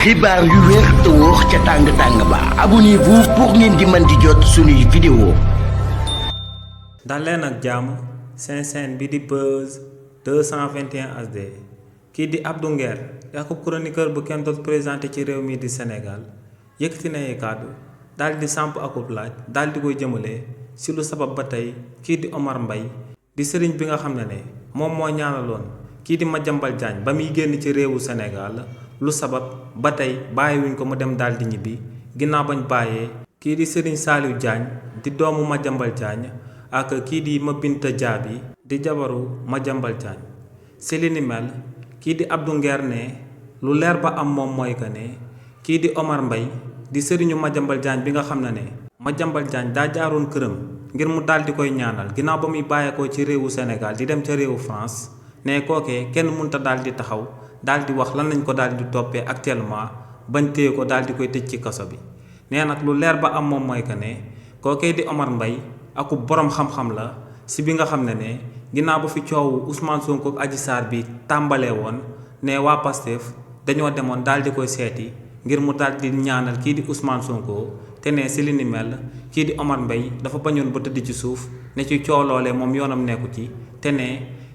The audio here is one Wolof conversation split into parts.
xibaar yu wér te wóor ca tàng ba abonnez-vous pour ngeen di mën di jot suñuy vidéo. dal leen ak jàmm seen chaîne bi di Buzz 221 HD kii di Abdou Nguer yakub chroniqueur bu kenn doot présenté ci réew mi di Sénégal yëkkati na ay kàddu daal di samp akub laaj daal di koy jëmale si lu sabab ba tey kii di Omar Mbaye di sëriñ bi nga xam ne moom moo ñaanaloon kii di Madiambal Diagne ba muy génn ci réewu Sénégal lu sabab ba tey bàyyiwuñ ko mu dem daal di ñibbi ginnaaw bañ bàyyee kii di Serigne Saliou Diagne di doomu Madiambal Diagne ak kii di Mabinta Diaby di jabaru Madiambal Diagne si li ni mel kii di Abdou Nguer ne lu leer ba am moom mooy que ne kii di Omar Mbaye di sëriñu Madiambal Diagne bi nga xam ne Madiambal Diagne daa jaaroon këram ngir mu daal di koy ñaanal ginnaaw ba muy bàyyeekoo ci réewu Sénégal di dem ca réewu France ne kookee kenn mënta daal di taxaw daal di wax lan lañ ko daal di toppee actuellement bañ téye ko daal di koy tëj ci kaso bi nee nag lu leer ba am moom mooy que ne kookee di Omar Mbaye aku borom xam-xam la si bi nga xam ne ginnaaw ba fi coowu Ousmane Sonko ak Adji Sarr bi tàmbalee woon ne waa Pastef dañoo demoon daal di koy seeti ngir mu daal di ñaanal kii di Ousmane Sonko te ne si li ni mel kii di Omar Mbaye dafa bañoon ba tëdd ci suuf ne ci coow loolee moom yoonam nekku ci te ne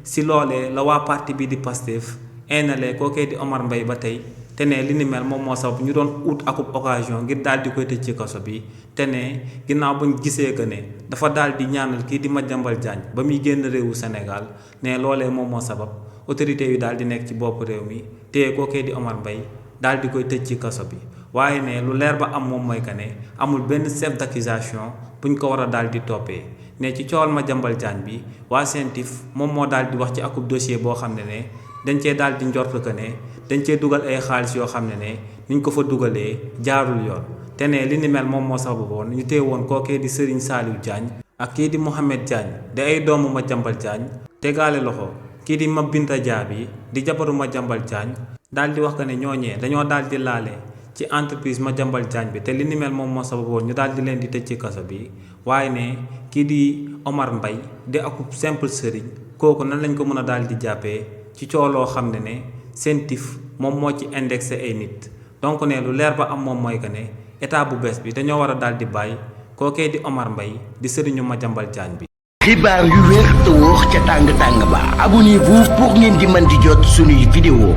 si loolee la waa parti bi di Pastef eenalee kookee di Omar Mbaye ba tey te ne li ni mel moom moo sabab ñu doon ut akub occasion ngir daal di koy tëj ci kaso bi te ne ginnaaw buñ gisee que ne dafa daal di ñaanal kii di Madiambal Diagne ba muy génn réewu Sénégal ne loolee moom moo sabab autorité yu daal di nekk ci bopp réew mi te kookee di Omar Mbaye daal di koy tëj ci kaso bi waaye ne lu leer ba am moom mooy que ne amul benn chef d'accusation buñ ko war a daal di toppee ne ci coowal Madiambal Diagne bi waa CENTIF moom moo daal di wax ci akub dossier boo xam ne dañ cee daal di njort que ne dañ cee dugal ay xaalis yoo xam ne niñ ko fa dugalee jaarul yoon te ne li ni mel moom moo sababoon ñu téye woon kookee di Serigne Saliou Diagne ak kii di Mohamed Diagne di ay doomu Madiambal Diagne tegaale loxo kii di Mabinta Diaby di jabaru Madiambal Diagne daal di wax que ne ñooñee dañoo daal di laale ci entreprise Madiambal Diagne bi te li ni mel moom moo sababoon ñu daal di leen di tëj ci kaso bi waaye ne kii di Omar Mbaye di akub simple sëriñ kooku nan lañ ko mën a daal di jàppee ci cooloo xam ne CENTIF moom moo ci indexé ay nit donc ne lu leer ba am moom mooy que ne état bu bees bi dañoo war a daal di bàyyi kookee di Omar Mbaye di sëriñu Madiambal Diagne bi. xibaar yu wér te wóor ca tàng ba abonnez-vous pour ngeen di mën di jot suñuy vidéo.